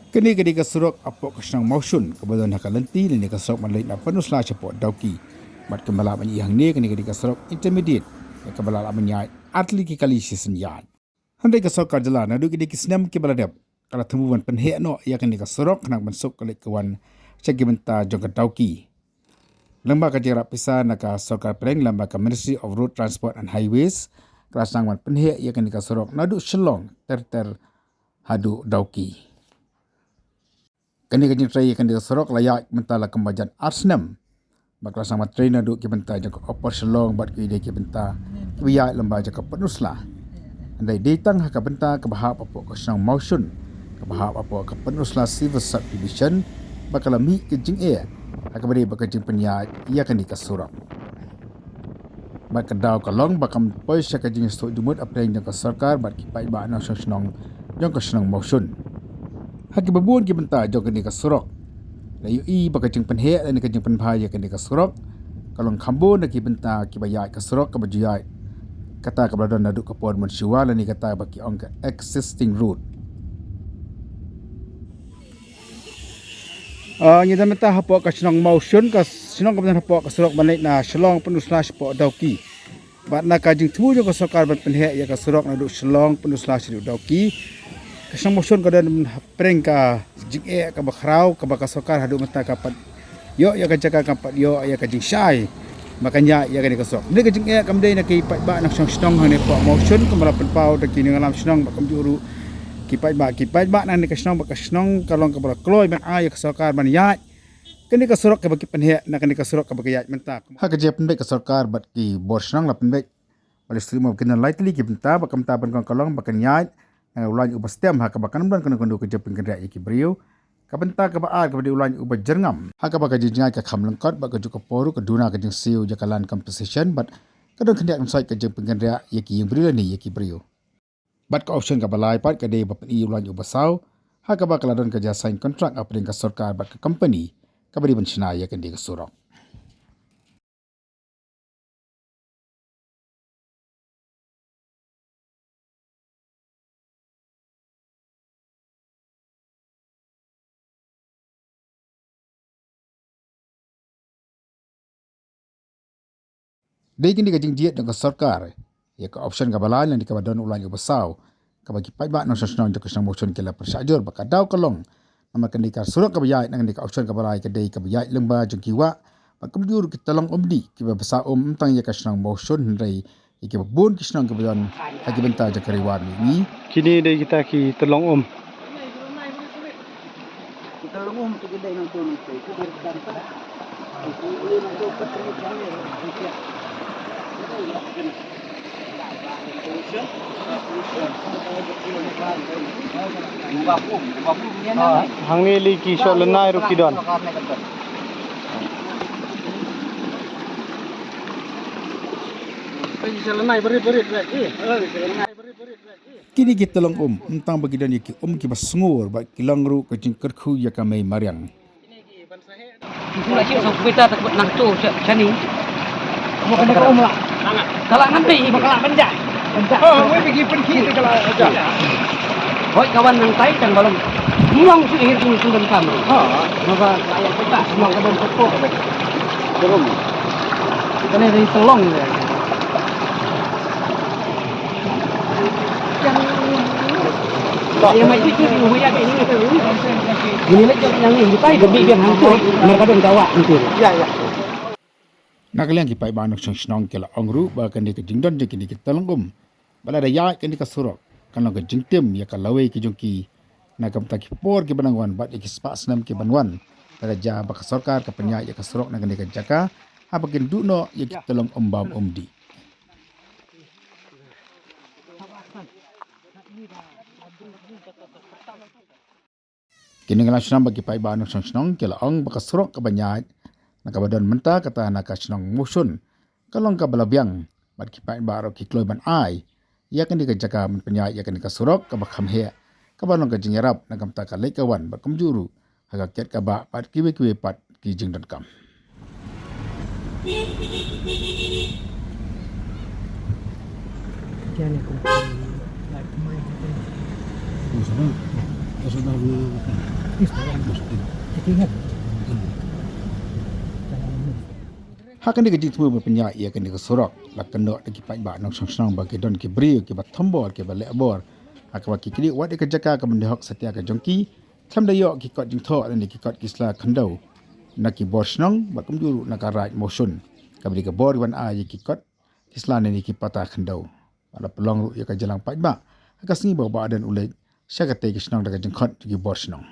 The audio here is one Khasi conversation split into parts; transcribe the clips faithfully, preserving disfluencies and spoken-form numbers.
Kane ka dei ka surok hapoh ka shnong Mawshun kaba don ha ka lynti lane ka surok ban leit na Pynursla shapoh Dawki. Bad kumba lah ban ïohi hangne, kane ka dei ka surok intermediate kaba lah ban ïaid artylli ki kali shisien ïaid. Hynrei ka sorkar jylla naduh ki dei ki snem kiba la dep ka la thmu ban pynheh noh ïa kane ka surok khnang ban suk ka leit ka wan sha ki bynta jong ka Dawki. Lyngba ka jingïarap pisa na ka sorkar pdeng lyngba ka Ministry of Road Transport and Highways, ka la sdang ban pynheh ïa kane ka surok naduh Shillong ter ter haduh Dawki. Kane ka jingtrei ïa kane ka surok la ïaid mynta la kumba jan ar snem. Bad ka la sdang ban trei naduh ki bynta jong ka Upper Shillong bad ki dei ki bynta kiba ïaid lyngba jong ka Pynursla. Hynrei dei tang ha ka bynta kaba hap hapoh ka shnong Mawshun kaba hap hapoh ka Pynursla Civil Subdivision ba ka la mih ka jingeh ha kaba dei bad ka jingpynïaid ïa kane ka surok. Bad ka daw ka long ba kam poi sha ka jingïasoh jingmut hapdeng jong ka sorkar bad ki paidbah nongshong shnong jong ka shnong Mawshun. Ha kiba bun ki bynta jong kane ka surok, la ïohi ba ka jingpynheh lane ka jingpynbha ïa kane ka surok ka long kham bun na ki bynta kiba ïaid ka surok kaba ju ïaid, kata kaba la don naduh ka por mynshuwa lane kata ba ki ong ka existing road. Ah, ngi don mynta hapoh ka shnong Mawshun, ka shnong kaba don hapoh ka surok ban leit na Shillong Pynursla shapoh Dawki. Bad na ka jingthmu jong ka sorkar ban pynheh ïa ka surok naduh Shillong Pynursla shaduh Dawki, ka shnong Mawshun ka don hapdeng ka jingeh kaba khraw kaba ka sorkar haduh mynta kam pat ïoh ïa ka jaka, kam pat ïoh ïa ka jingshai ba kan ïaid ïa kane ka surok. Kane ka jingeh kam dei na ki paidbah nongshong shnong hangne hapoh Mawshun, kumba la pynpaw da ki nongïalam shnong bad kumjuh ruh ki paidbah, ki paidbah na kane ka shnong bad ka shnong ka long kaba la kloi ban ai ïa ka sorkar ban ïaid kane ka surok kaba ki pynheh na kane ka surok kaba ka ïaid mynta. Ha ka jingpynbeit ka sorkar bad ki bor shnong la pynbeit ba la sdang ban pynlait tylli ki bynta bad kumta ban kong ka long ba kan ïaid na u lain uba stem ha kaba kan ym don kano kano ka jingpynkynriah ïa ki briew. Ka bynta kaba ar kaba dei u lain uba jyrngam ha kaba ka jingjngai ka kham lyngkot bad kajuh ka por ruh ka duna ka jingsiew ïa ka land compensation bad ka don khyndiat khynsoit ka jingpynkynriah ïa ki ïing briew lane ïa ki briew. Bad ka option kaba lai pat ka dei ba pyni u lain uba saw ha kaba ka la don ka jingïasain kontrak hapdeng ka sorkar bad ka kompani kaba dei ban shna ïa kane ka surok. Dei kine ka jingjied jong ka sorkar ïa ka option kaba lai lane kaba don u lain uba saw, kaba ki paidbah nongshong shnong jong ka shnong Mawshun ki la pyrshah jur ba ka daw ka long. Namar kane ka surok kaba ïaid na kane ka option kaba lai ka dei kaba ïaid lyngba jong ki wah bad kumjuh ruh ki tyllong um dih kiba bsa um ym tang ïa ka shnong Mawshun hynrei ïa kiba bun ki shnong kiba don ha ki bynta jong ka Ri War Mihngi. Kine dei kita ki tyllong um. Hangne lei ki shop lynnai ruh ki don. Kine ki tyllong um ym tang ba ki don ïa ki um kiba sngur bad ki long ruh ka jingkyrkhu ïa ka mei mariang. Ka la ngan dei ba ka la bynjah. Hooid, ka wan nangtai tang ba long. Mlong shu ïa ki shu donkam. Naba la ïa kita mlong ka don satu. Kane dei tyllong. Na ka liang ki paidbah nongshong shnong ki la ong ruh ba kane ka jingdon jong kine ki tyllong um ba lada ïaid kane ka surok kan long ka jingtim ïa ka lawei ka jong ki na ka bynta ki por kiban nang wan bad ïa ki spah snem kiban wan, lada jia ba ka sorkar ka pynïaid ïa ka surok na kane ka jaka haba kin duh noh ïa ki tyllong um bam um dih. Ki nongïalam shnong bad ki paidbah nongshong shnong ki la ong ba ka surok kaba ïaid na kaba don mynta kata na ka shnong Mawshun ka long kaba la biang bad ki paidbah ruh ki kloi ban ai ïa kane ka jaka ban pynïaid ïa kane ka surok kaba kham heh kaba long ka jingïarap na ka bynta ka leit ka wan bad kumjuh ruh ha ka kit ka bah bad kiwei kiwei pat ki jingdonkam. Ha kane ka jingthmu ban pynïaid ïa kane ka surok la kynnoh da ki paidbah nongshong shnong ba ki don ki briew kiba thombor kiba lehbor ha kaba ki kdiah wat ïa ka jaka ka myndai hok satia ka jong ki, khlem da ïoh ki kot jingthoh lane ki kot ki sla khyndew na ki bor shnong bad kumjuh ruh na ka raid mawshun kaba dei ka bor ban ai ïa ki kot ki sla lane ki pata khyndew. Bad la pynlong ruh ïa ka jingïalang paidbah ha ka sngi ba u Bah Ardent u leit sha katei ka shnong da ka jingkhot jong ki bor shnong.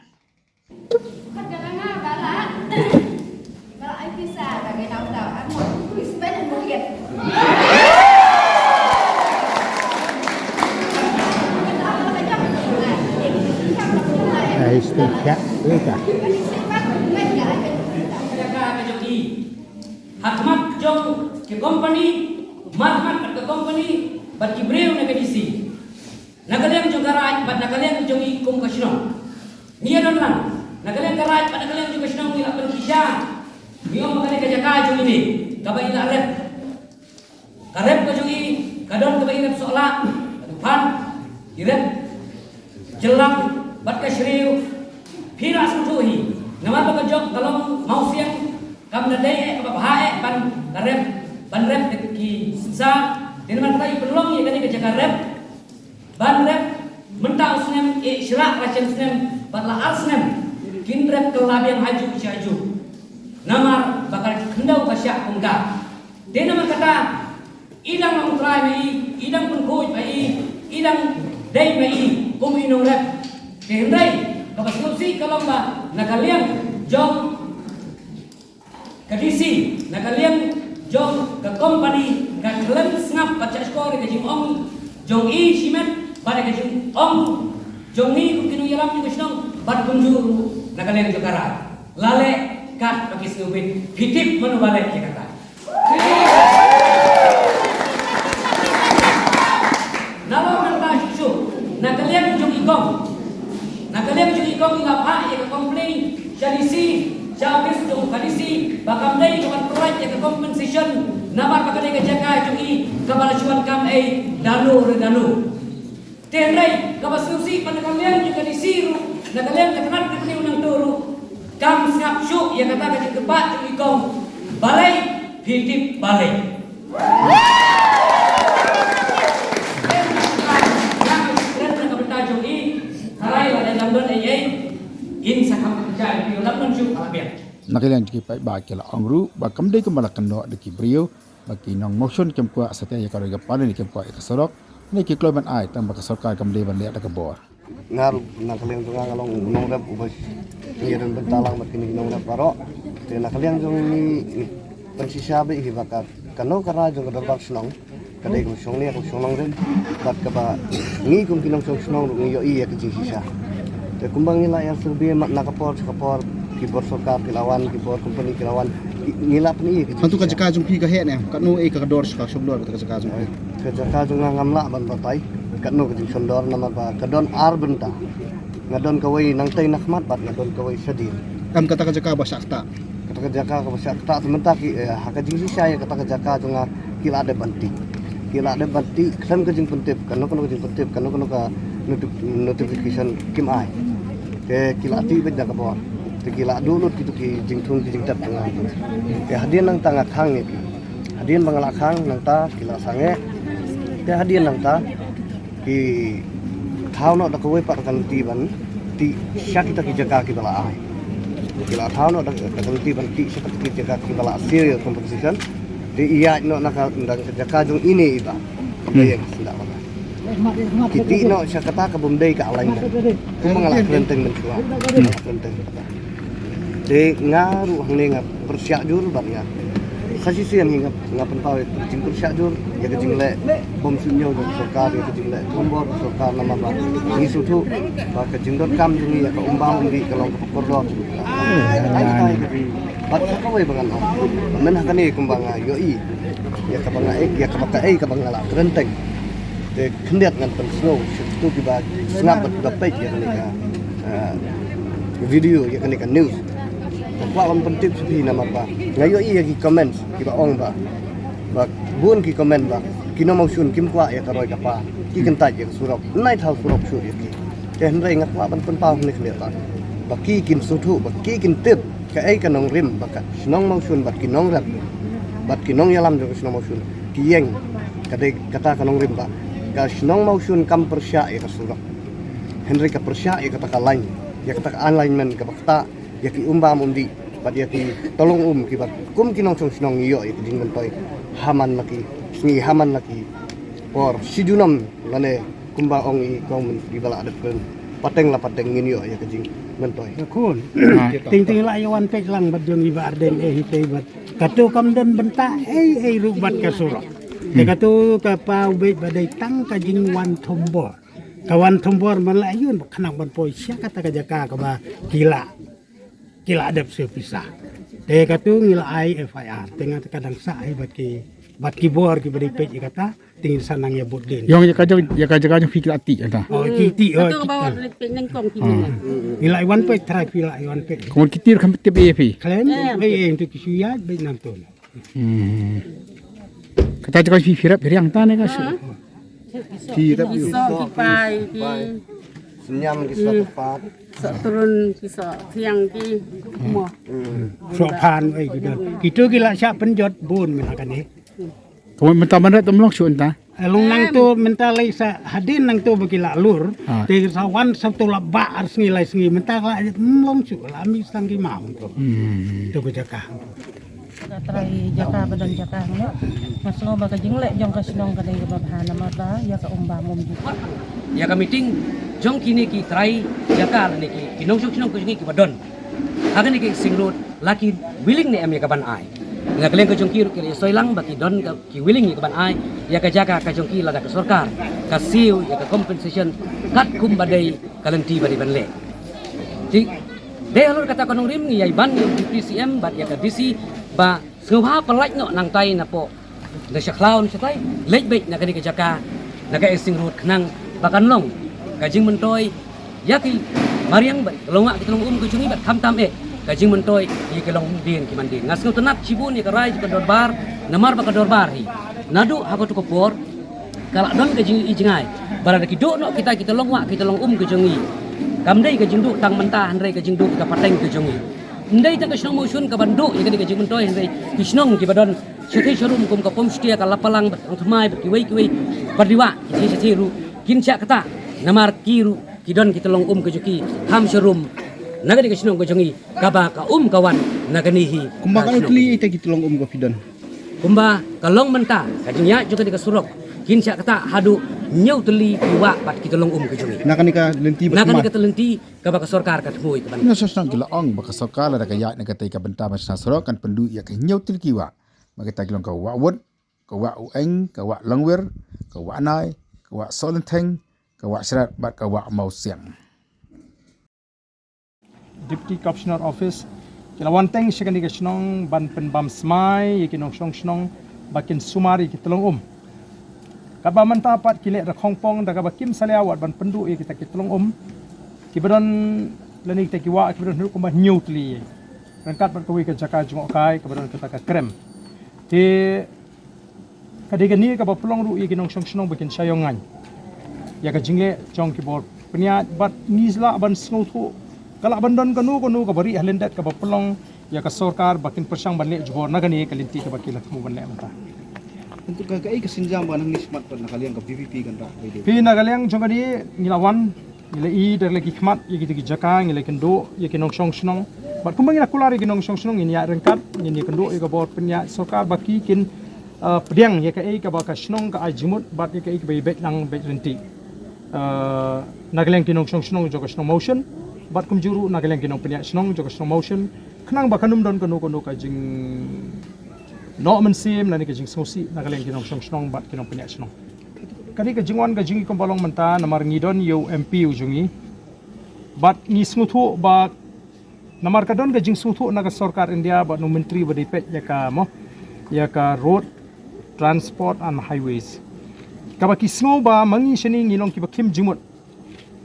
Ha khmat jong ki company, markhmat ka company bad ki briew na ka D C. Na ka liang jong ka raid bad na ka liang jong i kum ka shnong. Ngi ïa don lang na ka liang ka raid bad na ka liang jong ka shnong ngi la pynkhisha. Ngi ong ba kane ka jaka jong i ne kaba i la rep. Ka rep ka jong i ka don kaba i rep sohlah, ka duphan, i rep jyllak bad ka shriew. Phi lah sngewthuh hi namar ba ka jong ka long mawsiang kam da dei eh kaba bha eh ban ka rep ban rep da ki synshar. Dei namar kata i pynlong ïa kane ka jaka rep. Ban rep mynta u snem, eh, shlak rashem snem bad la ar snem kin rep kylla biang hajuh shajuh. Namar ba ka khyndew ka shah kumta. Te namar kata i dang long trai ma i, i dang pynkhuid ma i, i dang dei ma i kum i nongrep. Te hynrei kaba sngewsih ka long ba na ka liang jong ka D C, na ka liang jong ka company ka khlem sngap bad shah shkor ïa ka jingong jong i shimet bad ïa ka jingong jong ngi kum ki nongïalam jong ka shnong bad kumjuh ruh na ka liang jong ka raid. La leh kat ba ki sngewbit, phi tip mano ba leh ïa kata? Nalor nangta shuh shuh na ka liang jong i kong, na ka liang jong i kong i la phah ïa ka complain sha D C, sha office jong ka D C ba kam dei ka ban provide ïa ka compensation namar ba ka dei ka jaka jong i kaba la shu wan kam ei dano re dano. Te hynrei kaba sngewsih ba na ka liang jong ka D C ruh, na ka liang ka tnat ka pyrthei nangto ruh kam sngap shuh ïa kata ka jingkyrpad jong i kong. Balei? Phi tip balei? Na ka bynta jong i, tharai lada lam don ei ei, in sa kham kynjah ïa phi, lam don shuh ka la biang. Na ka liang jong ki paidbah ki la ong ruh ba kam dei kumba la kynnoh da ki briew ba ki nong mawshun kim kwah satia ïa ka roi ka par ne kim kwah ïa ka surok ne ki kloi ban ai tang ba ka sorkar kam dei ban leh da ka bor. Nga ruh na ka liang jong nga nga long u nongrep uba ïadon bynta lang bad kine ki nongrep baroh. Te na ka liang jong ngi, ngi pynshisha beit hi ba ka, kano ka rai jong ka dorbar shnong ka dei kaba shong nia kaba shong nongrim bad kaba ngi kum ki nongshong shnong ruh ngi ïohi ïa ka jingshisha. Te kumba ngi la ïa survey na ka por sha ka por, ki bor sorkar ki la wan, ki bor company ki la wan, ki, ngi la pyni ïa ka jingshisha. Hangtu ka jaka jong phi ka heh ne katno, eh, ka dor sha ka shon dor ka jaka jong phi? Ka jaka jong nga ngam lah ban batai katno ka jingshon dor namar ba ka don ar bynta. Nga don kawei nangtei na khmat bad nga don kawei shadien. Em, kata ka jaka ba shah ktah? Kata ka jaka kaba shah ktah te mynta ki, eh, ha ka jingshisha ïa kata ka jaka jong nga ki la dep ban tih. Ki la dep ban tih khlem ka jingpyntip, kano kano ka jingpyntip, kano kano ka noti-, notification kim ai. Te ki la tih beit da ka bor. Te ki la duh lut kitu ki jingthung ki jingtep jong nga. Te hadien nangta nga khang ïa ki. Hadien ba nga la khang nangta ki la sangeh. Te hadien nangta ki thaw noh da kawei pat ka lynti ban tih sha kita ki jaka kiba la ai. Ki la thaw noh da, da ka lynti ban tih sha kita ki jaka kiba la siew ïa compensation. Te ïaid noh na ka, na ka jaka jong ine i bah. Ka ïeng sida ba. Ki tih noh sha kata ka bym dei ka alain. Kumba nga la kren teng mynshuwa. Nga la kren teng kata. Te nga ruh hangne nga pyrshah jur bad nga, sa shisien hi nga, nga pynpaw ïa ka jingpyrshah jur ïa ka jingleh bym shu ñiew jong ka sorkar, ïa ka jingleh thombor ka sorkar namar ba ngi sngewthuh ba ka jingdonkam jong ngi ïa ka umbam umdih ka long kaba kordor. Bad sa kawei ba ngan ong, mynta ha kane kumba nga ïohi ïa kaba nga ei, ïa kaba kaei kaba nga la kren teng. Te khyndiat ngan pynsngew sha kito kiba sngap bad kiba peit ïa kane ka, eh, video, ïa kane ka news. Nga kwah ban pyntip sha phi namar ba nga ïohi ïa ki comments kiba ong ba, ba bun ki comment ba ki nongmawshun kim kwah ïa ka roi ka par, ki kyntait ïa ka surok, nai thaw surok shuh ïa ki. Te hynrei nga kwah ban pynpaw hangne khyndiat ba, ba ki kin sngewthuh, ba ki kin tip kaei ka nongrim ba ka shnong Mawshun bad ki nongrep bad ki nongïalam jong ka shnong Mawshun ki ïeng. Ka dei kata ka nongrim ba ka shnong Mawshun kam pyrshah ïa ka surok, hynrei ka pyrshah ïa kata ka lain, ïa kata ka alignment kaba ktah ïa ki umbam umdih bad ïa ki tyllong um kiba kum ki nongshong shnong ngi ïoh ïa ka jingmyntoi ha man la ki sngi, ha man la ki por shi junom, lane kumba ong i kong, mynta kiba la dep kren, pateng la pateng ngin ïoh ïa ka jingmyntoi. Khun. Ting ting la ïa wan peit lang bad jong i Bah Ardent, eh, hi te bad kato kam don bynta ei ei ruh bad ka surok. Te kato ka paw beit ba dei tang ka jingwan thombor. Ka wan thombor man la ïun ba khnang ban poi sha kata ka jaka kaba ki la, ki la dep siew pisa. Te kato ngi la ai F I R. Te nga te ka dang sah hi bad ki, bad ki bor kiba dei peit ïa kata. Te ngi sa nang ïa bud din. Ïong ïa ka jong, ïa ka jaka jong phi ki la tih ata. Oh, ki tih, oh, kato ki ba tih. Wan leit peit nyngkong ki. Ah. Ngi la wan peit trai phi la wan peit. Kumno ki tip kham tip ïa phi. Khlem, eh, eh, tu ki shu ïaid beit nangto. Hmm. Kata jaka phi, phi rep phi riang ta ne ka shu. Ki rep ki soh, ki pai, ki. Synñiam ki soh, hmm, pat. Soh trun ki soh thiang ki. Mo. Hmm. Soh phan, eh, ki don. Kito ki la shah pynjot bun mynta kane. Kumno mynta ban rep tam long shu mynta. Eh, long nangto mynta lei sa hadien nangto ba ki la lur. Ah. Te sa wan sa to la ba ar sngi lai sngi mynta la, mm, long shu la mi sang ki mau to. Hmm. To ka jaka. Ka trai jaka ba don jaka hangne. Nga sngew ba ka jingleh jong ka shnong ka dei kaba bha namar ba ïa ka um bam um dih. Ïa ka meeting jong kine ki trai jaka lane ki, ki nongshong shnong ka jong ngi kiba don ha kane ka Ing Sing Road la ki willing ne em ïa ka ban ai. Na ka liang ka jong ki ruh ki la ïa soi lang ba ki don ka, ki willing ïa ka ban ai ïa ka jaka ka jong ki lada ka sorkar ka siew ïa ka compensation katkum ba dei ka lynti ba dei ban leh. Te dei halor kata ka nongrim ngi ïa ban ïa u Deputy C M bad ïa ka D C ba sngewbha pyllait noh nangtai napoh na sha khlaw na shatai, leit beit na kane ka jaka, na ka Ing Sing Road khnang ba kan long ka jingmyntoi ïa ki mariang bad ka long wah ki tyllong um ka jong ngi bad khamtam eh ka jingmyntoi ïa ki longdien ki mandien. Nga sngewtynnat shibun ïa ka rai jong ka dorbar namar ba ka dorbar hi naduh ha kato ka por ka la don ka jing, i jingai ba lada ki duh noh kita ki tyllong wah ki tyllong um ka jong ngi. Kam dei ka jingduh tang mynta hynrei ka jingduh ka pateng ka jong ngi. Ym dei tang ka shnong Mawshun ka ban duh ïa kane ka jingmyntoi hynrei ki shnong kiba don shathie sharum kum ka Pumstia, ka Lapalang bad Nongthymmai bad kiwei kiwei. Bad kiwei ki shathie shathie ruh kin shah ktah namar ki ruh ki don ki tyllong um ka jong ki ham sharum na kane ka shnong ka jong ngi kaba ka um ka wan na kane hi. Kumba ka katno shnong tylli ita ki tyllong um ka phi don? Kumba ka long mynta ka jingïaid jong kane ka surok kin shah ktah haduh hynñiew tylli ki wah bad ki tyllong um ka jong ngi. Na kane ka lynti ba, na kane ka lynti kaba ka sorkar ka thmu ïa ka ban. Ki nongshong shnong ki la ong ba ka sorkar lada ka ïaid na katei ka bynta ban shna surok kan pynduh ïa ka hynñiew tylli ki wah. Ba kita ki long ka Wah Wut, ka Wah U Eng, ka Wah Longwir, ka Wah Nai, ka Wah Sohlynteng, ka Wah Shret bad ka Wah Mawsiang. Deputy Commissioner Office ki la wan teng sha kane ka shnong ban pynbam smai ïa ki nongshong shnong ba kin sumar ïa ki tyllong um. Katba mynta pat ki leh da khongpong da kaba kim salia wat ban pynduh ïa kita ki tyllong um kiba don lane kita ki wah kiba don haduh kumba hynñiew tylli. Ryngkat bad kawei ka jaka jngohkai kaba don kata ka krem. Te ka dei kane kaba pynlong ruh ïa ki nongshong shnong ba kin sha ïoh ngaiñ ïa ka jingleh jong ki bor pynïaid bad ngi lah ban sngewthuh ka lah ban don kano kano kaba rieh ha lyndet kaba pynlong ïa ka sorkar ba kin pyrshang ban leh jubor na kane ka lynti kaba ki la thmu ban leh mynta. Tentu ka, kaei ka sienjam ba nangne shakhmat pat na ka liang ka V P P kan rah? Phi, na ka liang jong kane ngi la wan, ngi la ïohi da la ki khmat ïa kita ki jaka, ngi la kynduh ïa ki nongshong shnong. Bad kumba ngi la kular ïa ki nongshong shnong ngin ïaid ryngkat, ngin ïa kynduh ïa ka bor pynïaid sorkar ba ki kin, uh, pdiang ïa kaei kaba ka shnong ka ai jingmut bad ïa kaei kaba ïa beit lang beit lynti. Uh, na ka liang ki nongshong shnong jong ka shnong Mawshun bad kumjuh ruh na ka liang ki nongpynïaid shnong jong ka shnong Mawshun, khnang ba kan ym don kano kano ka jing noh mynsiem lane ka jingsngewsih na ka liang ki nongshong shnong bad ki nongpynïaid shnong. Ka dei ka jingwan ka jong ngi kumba long mynta namar ngi don ïa u M P u jong ngi. Bad ngi sngewthuh ba namar ka don ka jingsngewthuh na ka sorkar India bad u myntri ba dei peit ïa ka mo, ïa ka Road Transport and Highways. Kaba ki sngew ba ma ngi shane ngi long kiba khim jingmut.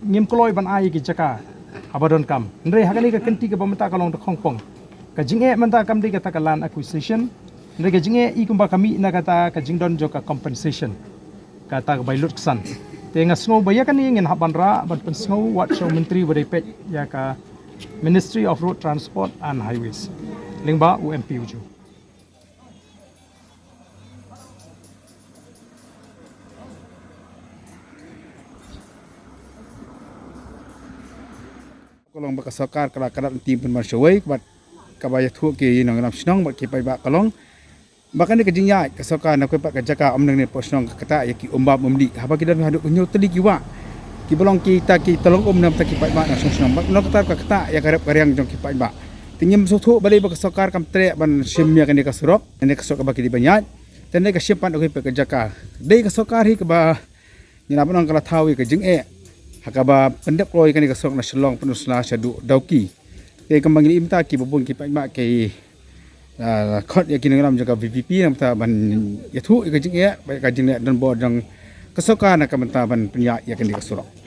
Ngim kloi ban ai ïa ki jaka haba donkam. Hynrei ha kane ka kynti kaba mynta ka long da khongpong. Ka jingeh mynta kam dei kata ka land acquisition. Hynrei ka jingeh i kumba ka mih na kata ka jingdon jong ka compensation. Kata ka bai lut ksan. Te nga sngew ba ïa kane ngin hap ban rah ban pynsngew wat sha u myntri ba dei peit ïa ka Ministry of Road Transport and Highways, lyngba u M P u ju. Ka long ba ka sorkar ka la kdap lynti pynban shawei bad kaba ïathuh ki nongïalam shnong bad ki paidbah ka long ba kane ka jingïaid ka sorkar na kawei pat ka jaka ym nang ne pdeng shnong ka ktah ïa ki umbam umdih haba ki don haduh ka hynñiew tylli ki wah kiba long kita ki tyllong um namar ki paidbah na shnong shnong bad na kata ka ktah ïa ka rep ka riang jong ki paidbah. Te ngim sngewthuh balei ba ka sorkar kam treh ban shim ïa kane ka surok, kane ka surok kaba ki dei ban ïaid. Te kane ka shim pat na kawei pat ka jaka. Dei ka sorkar hi kaba ngi la ban ong ka la thaw ïa ka jingeh ha kaba pyndep kloi kane ka surok na Shillong Peninsula shaduh Dawki. Te kumba ngi la ïohi mynta kiba bun ki paidbah ki, ah, khot ïa ki nongïalam jong ka V P P na ka bynta ban ïathuh ïa ka jingeh bad ka jingleh donbor jong ka sorkar na ka bynta ban pynïaid ïa kane ka surok.